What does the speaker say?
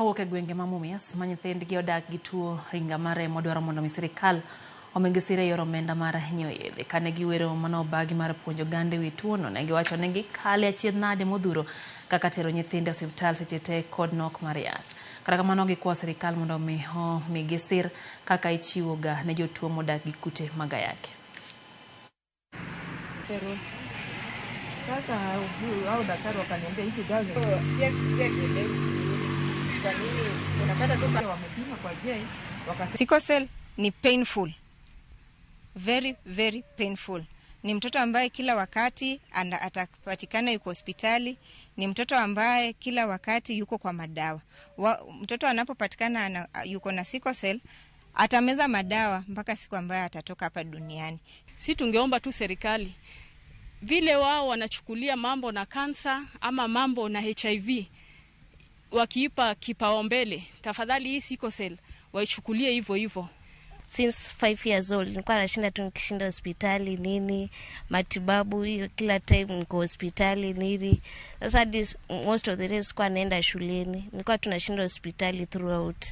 Mawuok e gwenge ma Mumias ma nyithindgi odak gi tuo ringa mar remo dwaro mondo mi sirikal omigi sir e yor omenda mar nyiewo yedhe. Kane giwero mano obagi mar puonjo oganda e wi tuono, ne giwacho ni gikale achiedh nade modhuro kaka tero nyithindo e osiptal seche te kod nok mar yath. Kata kamano gikwayo sirikal mondo mi omigi sir kaka ichiwo ga ne jotuo modak gi kute mag ayaki. Sasa hao daktari wakaniambia hizi dawa wamepima kwa J wakasema Sickle cell ni painful. Very, very painful. Ni mtoto ambaye kila wakati atapatikana yuko hospitali. Ni mtoto ambaye kila wakati yuko kwa madawa. Mtoto anapopatikana yuko na sickle cell, atameza madawa mpaka siku ambayo atatoka hapa duniani. Si tungeomba tu serikali vile wao wanachukulia mambo na kansa ama mambo na HIV wakiipa kipaumbele, tafadhali hii sickle cell waichukulie hivyo hivyo. Since 5 years old nilikuwa nashinda tu nikishinda hospitali nini, matibabu hiyo kila time niko hospitali nini. Sasa hadi most of the days sikuwa naenda shuleni, nilikuwa tunashinda hospitali throughout.